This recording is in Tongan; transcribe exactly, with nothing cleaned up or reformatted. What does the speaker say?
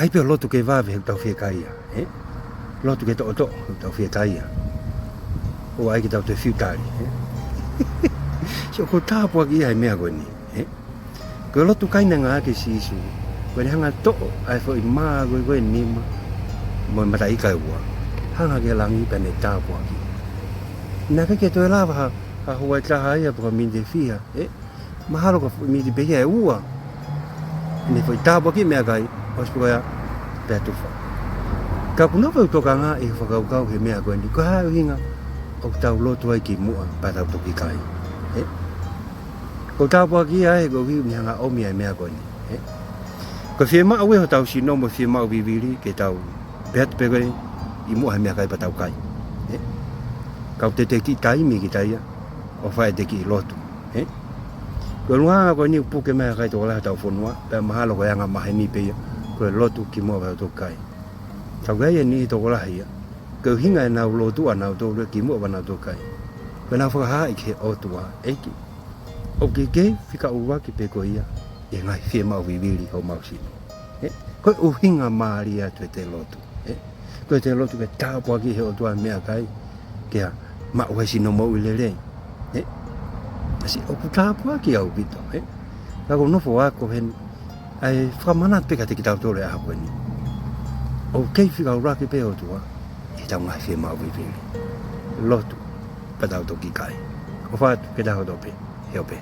ʻAi pē ʻo lotu ke vave he ʻoku tau fiekaia, ē? Lotu ke toʻotoʻo he ʻoku tau fiekaia. ʻOua ʻai ke tau toe fiu tali, ē? Sio, ʻoku tāpuakiʻi ʻa e meʻa ko eni, ē? Ko e lotu kai naʻe ngāueʻaki ʻe Sīsū, ko ʻene hanga ʻo toʻo ʻa e foʻi mā ko ē ʻo e nima mo e mataʻi ika ʻe ua, hanga ki langi pea ne tāpuakiʻi. Naʻe ʻikai ke toe lava ha, ha houa ʻe taha ia pe ko e miniti ʻe fiha, ē? Mahalo ko e foʻi miniti pē ia ʻe ua. Ne foʻi tāpuakiʻi meʻakai, ʻosi pē ko ia, pea tufa. Ka ʻoku ou nofo ʻo tokanga ʻi he fakakaukau he meʻa ko eni, ko e hā e ʻuhinga ʻoku tau lotu ai kimuʻa pea tau toki kai, ē? ʻOku tāpuakiʻi ia he koeʻuhi ʻoku ne hanga ʻo ʻomi ʻa e meʻa ko eni, ē? Ko e fiemaʻu ʻe hotau sino mo e fiemaʻu vivili ke tau pehē atu pē ko ē ʻi muʻa he meʻakai pea tau kai, ē? Ka ʻoku teʻeki taimi kita ia ʻo fai ʻete kiʻi lotu, ē? Ko e ʻulungaanga ko eni ʻoku puke mai ʻa e kakai tokolahi hotau fonua, pea mahalo ko e anga maheni pē ia, ko e lotu kimuʻa pea tau toki kai. Ka ʻoku ʻi ai e niʻihi tokolahi ia, ko e ʻuhinga ʻenau lotu ʻanautolu ia kimuʻa pea nau toki kai, ko ʻenau fakahaaʻi ki he ʻOtua, ʻEiki, ʻoku ke kei fika ʻuluaki pē koe ia ʻi he ngaahi fiemaʻu vivili homau sino, ē? Ko e ʻuhinga mālie atu ʻete lotu, ē? Ko ʻete lotu ke tāpuakiʻi ʻe he ʻOtua e meʻakai, ke maʻu ai e sino moʻui lelei, ē? Sio, ʻoku tāpuakiʻi ʻaupito, ē? Ka ʻoku ou nofo ʻo ako heni, ʻa e fakamanatu pē kiate kitautolu he ʻaho ko eni, ʻoku kei fika ʻuluaki pē ʻOtua ʻi heʻetau ngaahi fiemaʻu vivili. Lotu pea tau toki kai. ʻOfa atu ke tau hoto pē, he ʻofa pē.